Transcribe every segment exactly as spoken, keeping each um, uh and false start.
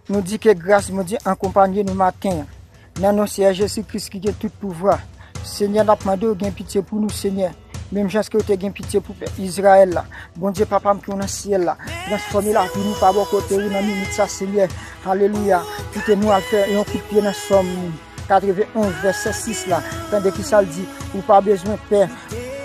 Nou di ke gras Bondye akonpanye nou maten an. Nan non Seyè Jezi Kris ki gen tout pouvwa. Senyè, n ap mande w gen pitye pou nou, Senyè. Menm jan ke w te gen pitye pou pèp Izrayèl la. Bondye papa m ki w nan syèl la. Transfòme lavi nou pa bò kote w nan minit sa, Senyè. Alelouya. Kite nou al fè yon kout pye nan Sòm katrevenn onz, vèsè sis la. Tande ki sa l di. Ou pa bezwen pè.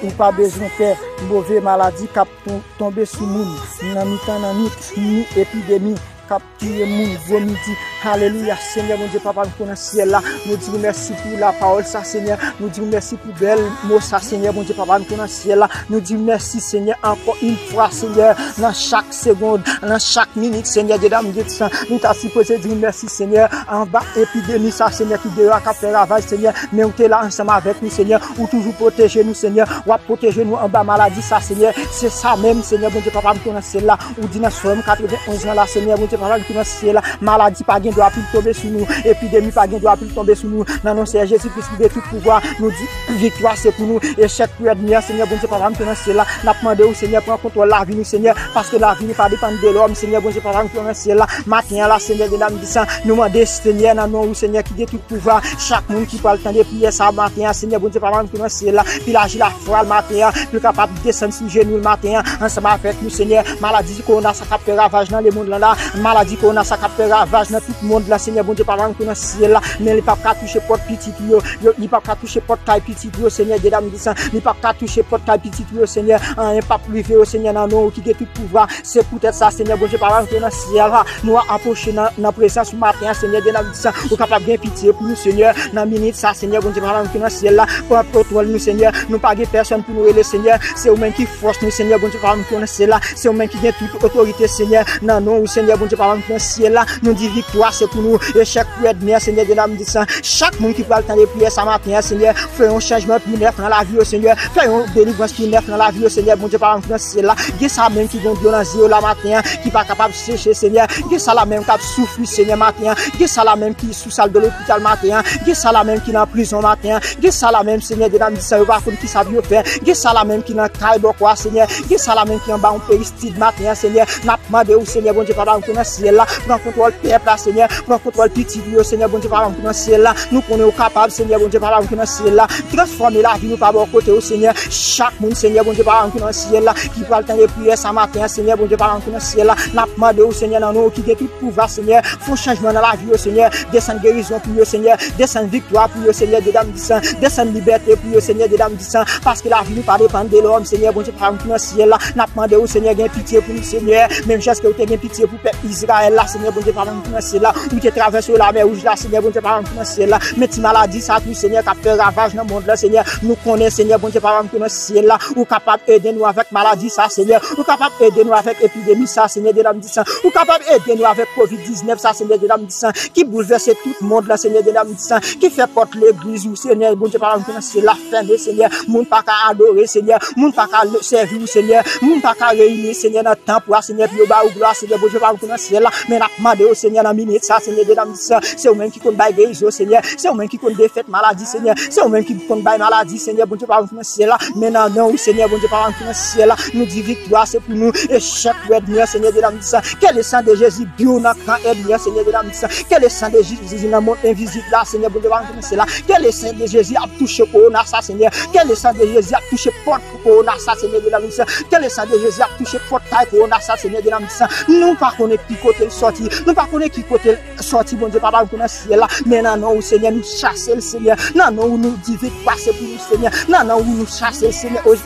Ou pa bezwen pè move maladi k ap ton- tonbe sou moun. Nan mitan nan nit, ni epidemi k ap tiye moun, gwo midi. Alelouya, Senyè Bondye papa nou ki nan syèl la. Nou di w mèsi pou lapawòl sa, Senyè. Nou di w mèsi pou bèl mo sa, Senyè Bondye papa nou ki nan syèl la. Nou di w mèsi, Senyè, ankò yon fwa, Senyè, nan chak segonn, nan chak minit, Senyè, Dye dam Dye san. Nou ta sipoze di w mèsi, Senyè, anba epidemi sa, Senyè, ki deyò a k ap fè ravaj, Senyè. Men w te la ansanm avèk nou, Senyè. Ou toujou pwoteje nou, Senyè. W ap pwoteje nou anba maladi sa, Senyè. Se sa menm, Senyè, Bondye papa m ki nan syèl la. Ou di nan Sòm katrevenn onz lan la, Senyè, Bondye papa m ki nan syèl la. Maladi pa gen dwa pou l tonbe sou nou. Epidemi pa gen dwa pou l tonbe sou nou. Nan non Seyè Jezi Kris ki gen tout pouvwa, nou di viktwa se pou nou. Echèk pou ènmi an, Senyè, Bondye papa m ki nan syèl la. N ap mande w, Senyè, pran kontwòl lavi nou, Senyè, paske lavi nou pa depann de lòm, Senyè, Bondye papa m ki nan syèl la. Maten an la, Senyè, Dye dam Dye san, nou mande, Senyè, nan non ou, Senyè, ki gen tout pouvwa, chak moun ki pral tande priyè sa maten an, Senyè, Bondye papa m ki nan syèl la, pou l aji lafwa l maten an, pou l kapab desann sou jenou l maten an, ansanm avèk nou, Senyè. Maladi kowona sa k ap fè ravaj nan lemonn lan la, maladi kowona sa k ap fè ravaj nan tout mond lan, Senyè, Bondye papa m ki nan syèl la, men li p ap ka touche pòt pitit ou yo, yo, li p ap ka touche pòt kay pitit ou yo, Senyè, Dye dam Dye san, li p ap ka touche pòt kay pitit ou yo, Senyè, anyen p ap rive yo, Senyè, nan non ou ki gen tout pouvwa. Se poutèt sa, Senyè Bondye papa m ki nan syèl la, nou apwoche nan, nan prezans ou maten an, Senyè Dye dam Dye san, ou kapab gen pitye pou nou, Senyè, nan minit sa, Senyè Bondye papa m ki nan syèl la, pran kontwòl nou, Senyè. Nou pa gen pèsòn pou nou rele, Senyè. Se ou menm ki fòs nou, Senyè Bondye papa m ki nan syèl la. Se ou menm ki gen tout otorite, Senyè. Nan non ou, Senyè Bondye papa m ki nan syèl la, nou di viktwa se pou nou. Echèk pou ènmi an, Senyè Dye dam Dye san. Chak moun ki pral tande priyè sa maten an, Senyè, fè yon chanjman tou nèf nan lavi yo, Senyè. Fè yon delivrans tou nèf nan lavi yo, Senyè Bondye papa m ki nan syèl la. Gen sa menm ki gen dlo nan zye yo la maten an, ki pa kapab seche, Senyè. Gen sa la menm k ap soufri, Senyè, maten an. Gen sa la menm ki sou sal de lopital maten an. Gen sa la menm ki nan prizon maten an. Gen sa la menm, Senyè, Dye dam Dye san, yo pa konn ki sa pou yo fè. Gen sa la menm ki nan kay bòkò a, Senyè. Gen sa la menm ki anba yon peristid maten an, Senyè. N ap mande w, Senyè Bondye papa m ki nan syèl la, pran kontwòl pèp la, Senyè. Pran kontwòl pitit ou yo, Senyè Bondye papa m ki nan syèl la. Nou konnen ou kapab, Senyè Bondye papa m ki nan syèl la. Transfòme lavi nou pa bò kote w, Senyè. Chak moun, Senyè Bondye papa m ki nan syèl la, ki pral tande priyè sa maten an, Senyè Bondye papa m ki nan syèl la, n ap mande w, Senyè, nan non ou ki gen tout pouvwa, Senyè, fè yon chanjman nan lavi yo, Senyè. Desann gerizon pou yo, Senyè. Desann viktwa pou yo, Senyè, Dye dam Dye san. Desann libète pou yo, Senyè, Dye dam Dye san. Paske lavi nou pa depann de lòm, Senyè, Bondye papa m ki nan syèl la. N ap mande w, Senyè, gen pitye pou nou, Senyè. Menm jan ke ou te gen pitye pou pèp Izrayèl la, Senyè, Bondye papa m ki nan syèl la. Ou te travèse lanmè wouj la, Senyè, Bondye papa m ki nan syèl la. Men ti maladi sa tou, Senyè, k ap fè ravaj nan mond lan, Senyè. Nou konnen, Senyè, Bondye papa m ki nan syèl la, ou kapab ede nou avèk maladi sa, Senyè. Ou kapab ede nou avèk epidemi sa, Senyè, Dye dam Dye san. Ou kapab ede nou avèk kovid diznèf sa, Senyè, Dye dam Dye san, ki boulvèse tout mond lan, Senyè, Dye dam Dye san, ki fè pòt legliz ou, Senyè, Bondye papa m ki nan syèl la, fèmen, Senyè. Moun pa ka adore, Senyè. Moun pa ka le- sèvi ou, Senyè. Moun pa ka reyini, Senyè, nan tanp ou a, Senyè, pou yo ba ou glwa, Senyè, Bondye papa m ki nan syèl la. Men n ap mande w, Senyè, nan minit sa, Senyè, Dye dam Dye san, se ou menm ki konn bay gerizon, Senyè. Se ou menm ki konn defèt maladi, Senyè. Se ou menm ki konn bay maladi, Senyè, Bondye papa m ki nan syèl la. Men nan non ou, Senyè, Bondye papa m ki nan syèl la, nou di viktwa se pou nou. Echèk pou ènmi an, Senyè, Dye dam Dye san. Ke le san de Jezi byen nan kan ènmi an, Senyè, Dye dam Dye san. Ke le san de Jezi nan mond envizib la, Senyè, Bondye papa m ki nan syèl la. Ke le san de Jezi ap touche kowona sa, Senyè. Ke le san de Jezi ap touche pòt kowona sa, Senyè, Dye dam Dye san. Ke le san de Jezi ap touche pòt kay kowona sa, Senyè, Dye dam Dye san. Nou pa konnen ki kote l sòti. Nou pa konnen ki kote l sòti, Bondye papa m ki nan syèl la. Men nan non ou, Senyè, nou chase l, Senyè. Nan non ou, nou di viktwa se pou nou, Senyè. Nan non ou, nou chase l, Senyè. O,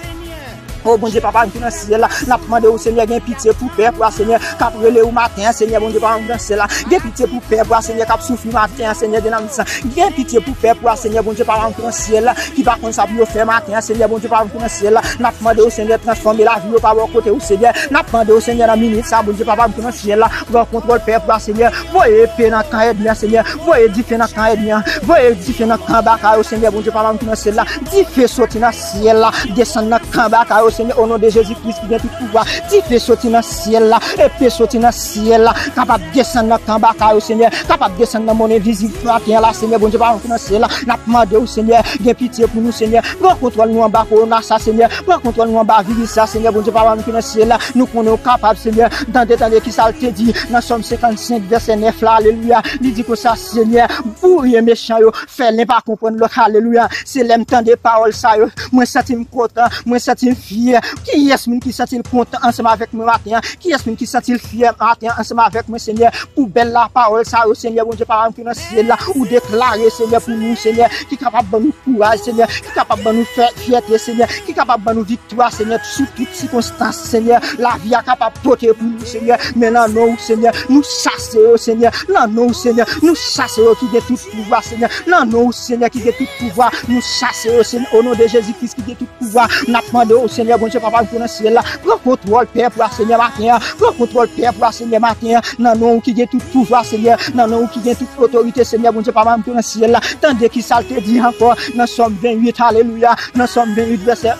o Bondye papa m ki nan syèl la, n ap mande w, Senyè, gen pitye pou pèp ou a, Senyè, k ap rele ou maten an, Senyè, Bondye papa m ki nan syèl la. Gen pitye pou pèp ou a, Senyè, k ap soufri maten an, Senyè, Dye dam Dye san. Gen pitye pou pèp ou a, Senyè, Bondye papa m ki nan syèl la, ki pa konn sa pou yo fè maten an, Senyè, Bondye papa m ki nan syèl la. N ap mande w, Senyè, transfòme lavi yo pa bò kote ou, Senyè. N ap mande w, Senyè, nan minit sa, Bondye papa m ki nan syèl la, pran kontwòl pèp la, Senyè. Voye epe nan kan ènmi an, Senyè. Voye dife nan kan ènmi an. Voye dife nan kan baka yo, Senyè, Bondye papa m ki nan syèl la. Dife soti nan syèl la, desann nan kan baka yo, Senyè, o non de Jezi Kris ki gen tout pouvwa, dife soti nan syèl la, epe soti nan syèl la, kapab desann nan kanba kay yo, Senyè, kapab desann nan mond envizib maten an la, Senyè, Bondye pa ki nan syèl la, n ap mande w, Senyè, gen pitye pou nou, Senyè, pran kontwòl nou anba kowona sa, Senyè, pran kontwòl nou anba viris sa, Senyè, Bondye pa ki nan syèl la, nou konnen w kapab, Senyè, tande, tande ki sa l te di nan Sòm senkannsenk, vèsè nèf la, alelouya, li di konsa, Senyè, bwouye mechan yo, fè len pa konprann lòt, alelouya, se lè m tande pawòl sa yo, mwen santi m kontan, mwen santi m fyè. Kiyès moun ki santi l kontan ansanm avèk mwen maten an? Kiyès moun ki santi l fyè maten an ansanm avèk mwen, Senyè, pou bèl lapawòl sa yo, Senyè, Bondye papa m ki nan syèl la, ou deklare, Senyè, pou nou, Senyè, ki kapab ban nou kouraj, Senyè, ki kapab ban nou fè, fyète, Senyè, ki kapab ban nou viktwa, Senyè, sou tout sikonstans, Senyè, lavi a kapab pote pou nou, Senyè, men nan non w, Senyè, nou chase yo, Senyè, nan non w, Senyè, nou chase yo ki gen tout pouvwa, Senyè, nan non w, Senyè, ki gen tout pouvwa, nou chase yo, Senyè, o non de Jezi Kris ki gen tout pouvwa. N ap mande w, Senyè, Bondye papa m ki nan syèl la, pran kontwòl pèp ou a, Senyè, maten an, pran kontwòl pèp ou a, Senyè, maten an, nan non w ki gen tout pouvwa, Senyè, nan non w ki gen tout otorite, Senyè, Bondye papa m ki nan syèl la, tande ki sa l te di ankò nan Sòm venntuit, alelouya, nan Sòm venntuit, vèsè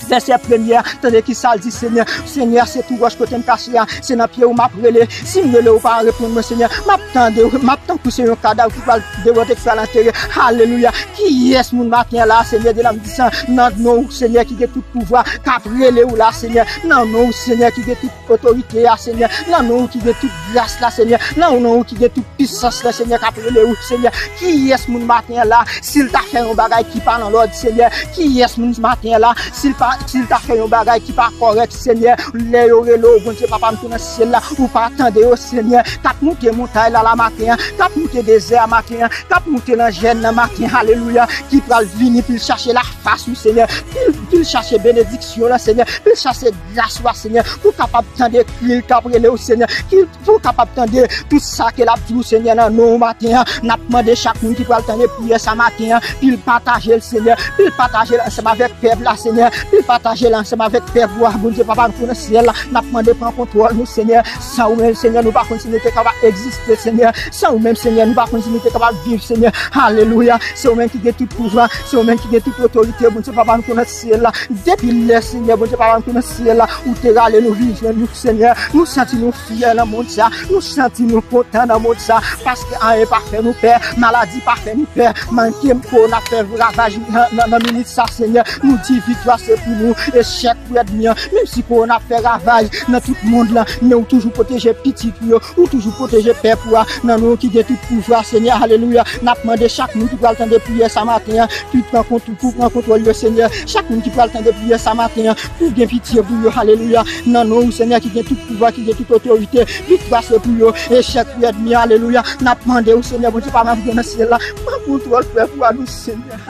vèsè premye a, tande ki sa l di, Senyè, Senyè, se tou wòch kote m kache a, se nan pye ou m ap rele. Si m rele ou pa reponn mwen, Senyè, m ap tande, m ap tankou se yon kadav ki pral debòte, ki pral antere. Alelouya. Kiyès moun maten an la, Senyè de la m di sa, nan non ou, Senyè, ki gen tout pouvwa, k ap rele ou la, Senyè, nan non ou, Senyè, ki gen tout otorite a, Senyè, nan non ou ki gen tout gras la, Senyè, nan non ou ki gen tout pisans la, Senyè, k ap rele ou, Senyè. Kiyès moun maten an la, si l ta fè yon bagay ki pa nan lòd, Senyè, kiyès moun maten an la, si l pa, si l ta fè yon bagay ki pa kòrèk, Senyè, lè yo rele w, Bondye papa m ki nan syèl la, ou pa tande yo, Senyè, k ap moute montay la, la maten an, k ap moute dezè a maten an, k ap moute nan jèn nan maten, alelouya, ki pral vini pou l chache lafas ou, Senyè, pou l, pou l chache benediksyon la, Senyè, pou l chache gras ou a, Senyè, pou w kapab tande kri l k ap rele w, Senyè, ki pou w kapab tande tout sa ke l ap di w, Senyè, nan non w maten an. N ap mande chak moun ki pral tande priyè sa maten an, pou l pataje l, Senyè, pou l pataje l ansanm avèk pèp la, Senyè, pou l pataje l ansanm avèk pèp ou a, Bondye papa nou ki nan syèl la. N ap mande pran kontwòl nou, Senyè. San ou menm, Senyè, nou pa konn si nou te kapab egziste, Senyè. San ou menm, Senyè, nou pa konn si nou te kapab viv, Senyè. Alelouya. Se ou menm ki gen tout pouvwa, se ou menm ki gen tout otorite, Bondye papa nou ki nan syèl la. Depi lè, Senyè, Bondye papa nou ki nan syèl la, ou te rale nou vin jwenn nou, Senyè. Nou santi nou fyè nan mond sa, nou santi nou kontan nan mond sa, paske anyen pa fè nou pè, maladi pa fè nou pè, manke kowona ap fè ravaj nan, nan, nan minit sa, Senyè. Nou di viktwa se pou nou, echèk pou ènmi an, menm si kowona ap fè ravaj nan tout mond lan, men ou toujou pwoteje pitit ou yo, ou toujou pwoteje pèp ou a, nan non ki gen tout pouvwa, Senyè, alelouya. N ap mande chak moun ki pral tande priyè sa maten an, pou pran kont-, pou pran kontwòl yo, Senyè. Chak moun ki pral tande priyè sa maten an, pou gen pitye pou yo, alelouya. Nan non ou, Senyè, ki gen tout pouvwa, ki gen tout otorite, viktwa se pou yo, echèk pou ènmi an, alelouya. N ap mande ou, Senyè, Bondye papa m ki nan syèl la, pran kontwòl pèp ou a nou, Senyè.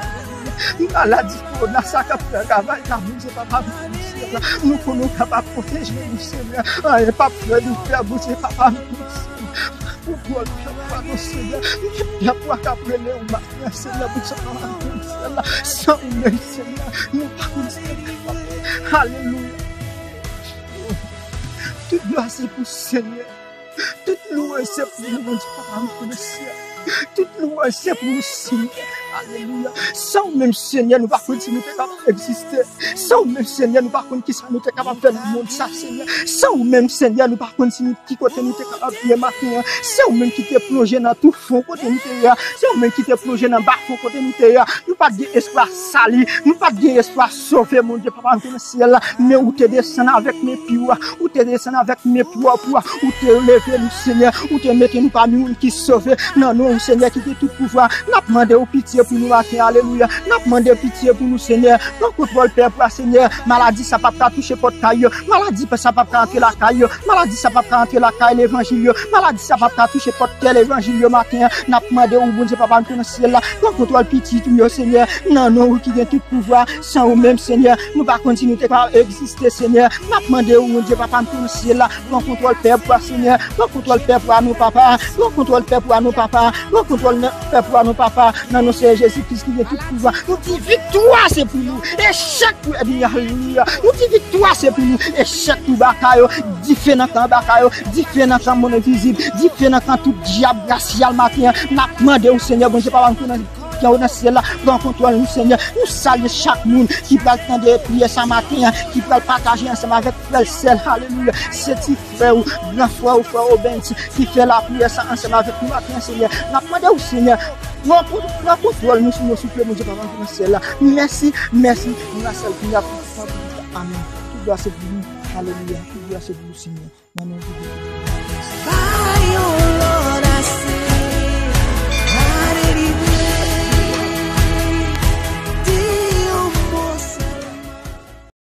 Maladi kowona sa k ap fè ravaj la, Bondye papa m ki nan syèl la, nou konnen ou kapab pwoteje nou, Senyè. Anyen p ap fè nou pè, Bondye papa m ki nan syèl la. Pou glwa pèp ou a non, Senyè. Pèp ou a k ap rele ou maten an, Senyè, pou sa pa antre nan syèl la. San ou menm, Senyè, nou pa konn sa nou kapab fè. Alelouya. Tout glwa se pou Senyè. Tout lwanj se pou ou, Bondye papa m ki nan syèl. Tout lwanj se pou ou, Senyè. Alelouya. San ou menm, Senyè, nou pa konn si nou te kapab egziste. San ou menm, Senyè, nou pa konn ki sa nou te kapab fè nan mond sa, Senyè. San ou menm, Senyè, nou pa konn si nou, ki kote nou te kapab ye maten an. Se ou menm ki te plonje nan tou fon kote nou te ye a. Se ou menm ki te plonje nan ba fon kote nou te ye a. Nou pa t gen espwa sali. Nou pa t gen espwa sove, Bondye papa m ki nan syèl la. Men ou te desann avèk men pi ou a. Ou te desann avèk men pwòp ou a. Ou te leve nou, Senyè. Ou te mete nou pami moun ki sove. Nan non ou, Senyè, ki gen tout pouvwa. N ap mande ou pitye pou nou maten, alelouya. N ap mande pitye pou nou, Senyè. Pran kontwòl pèp ou a, Senyè. Maladi sa p ap ka touche pòt kay yo. Maladi sa p ap ka antre lakay yo. Maladi sa p ap ka antre lakay levanjil yo. Maladi sa p ap ka touche pòt kè levanjil yo maten an. N ap mande ou, Bondye papa m ki nan syèl la, pran kontwòl pitit ou yo, Senyè. Nan non ou ki gen tout pouvwa. San ou menm, Senyè, nou pa konn si nou te ka egziste, Senyè. N ap mande ou, Bondye papa m ki nan syèl la, pran kontwòl pèp ou a, Senyè. Pran kontwòl pèp ou a non, papa. Pran kontwòl pèp ou a non, papa. Pran kontwòl nan pèp ou a non, papa. Nan non Senyè Jezi Kris ki gen tout pouvwa. Nou di viktwa se pou nou. Echèk pou ènmi, alelouya. Nou di viktwa se pou nou. Echèk pou baka yo. Dife nan kan baka yo. Dife nan kan mond envizib. Dife nan kan tout dyab rasyal maten an. N ap mande ou, Senyè Bondye papa m ki nan Pè ou nan syèl la, pran kontwòl nou, Senyè. Nou salye chak moun ki pral tande priyè sa maten an, ki pral pataje ansanm avèk frè l, sè l, alelouya. Se ti frè ou, gran frè ou, frè Obens, ki fè lapriyè sa ansanm avèk nou maten an, Senyè. N ap mande w, Senyè, pran, pran kontwòl nou, Senyè, souple, Bondye, Papa ki nan syèl la. Mèsi, mèsi, nou nan sèl ki nan pou amèn. Tout glwa se pou nou, alelouya. Tout glwa se pou nou, Senyè. Nan non de Jezi. Ba yo lòd ase.